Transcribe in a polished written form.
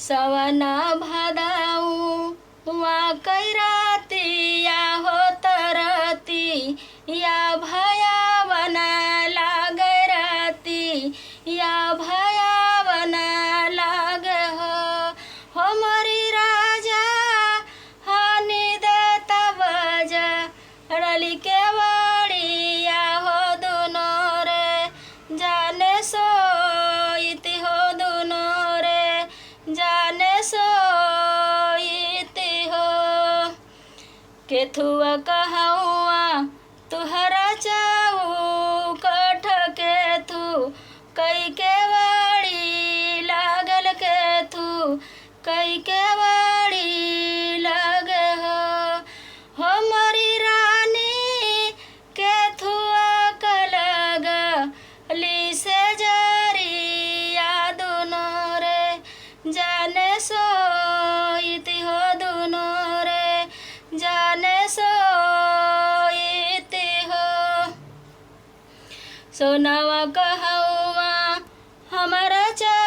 सवना भदाऊ हुआ कैराती या हो तरती या भयावना लाग राती या भयावना लाग हो। हो मोरी राजा हनी देता बजा रली के बड़िया हो दुनो रे जाने सोईती हो दुनो रे जाने सोईती हो। केथुआ कहौआ तुहरा चाऊ कठ के थू कई के वाड़ी लागल के थू कई के वाड़ी लग हो। हो मोरी रानी के थुआ कलग ली से जरिया दुनो रे जाने सोईती हो दुनो रे जाने सोईती हो। सोनावा कहौआ हमारा चा